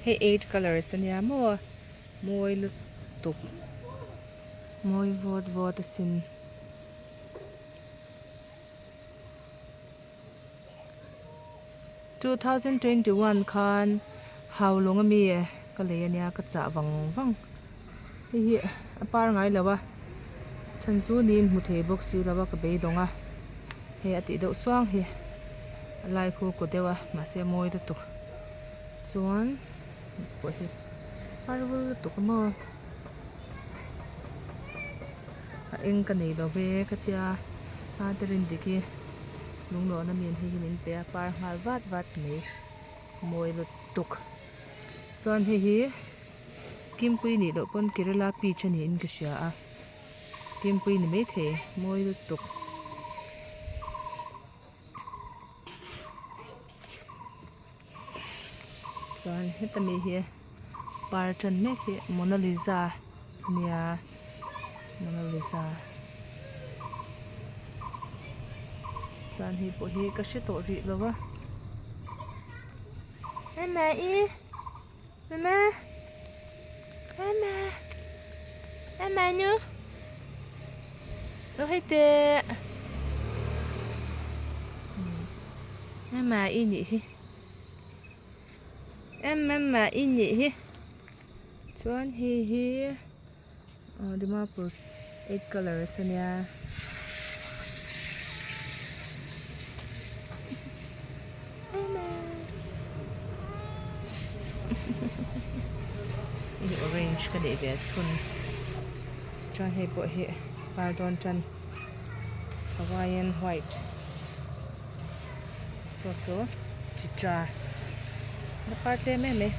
Hei eight colours ania maw mawi lutuk mawi vawt vawt asin. 2021 khan haulawng ami ka lei ania ka chah vang vang hei hi a par ngai lo a chhan chu niin hmu thei bawk si lo a ka beidawng a hei a tih deuh suang hi a lai khu kaw deuh a mahse a mawi lutuk chuan pawh hi par vul lutuk a maw a eng ka nei lo ve ka tia a te rin dik hi lunglawn ami hei hi min pe a par nghal vat vat mai mawi lutuk chuan hei hi Kimpui nih loh pawn Kerala peach a niin ka hria a Kimpui ni maithei mawi lutuk. Chuan heta mi hi par tan mek hi Mona Lisa ania Mona Lisa chuan hei pawh hi ka hre tawh rih lo a Mama i Mama Mama Mama nu Lo hei teh Mama i nih hi Mama i nih hi chuan hei hi Dimapur eight colours ania hei hi orange ka neih ve a chhun chuan hei pawh hi par dawn tan hawaiian white saw saw chitra la par tlem em mai.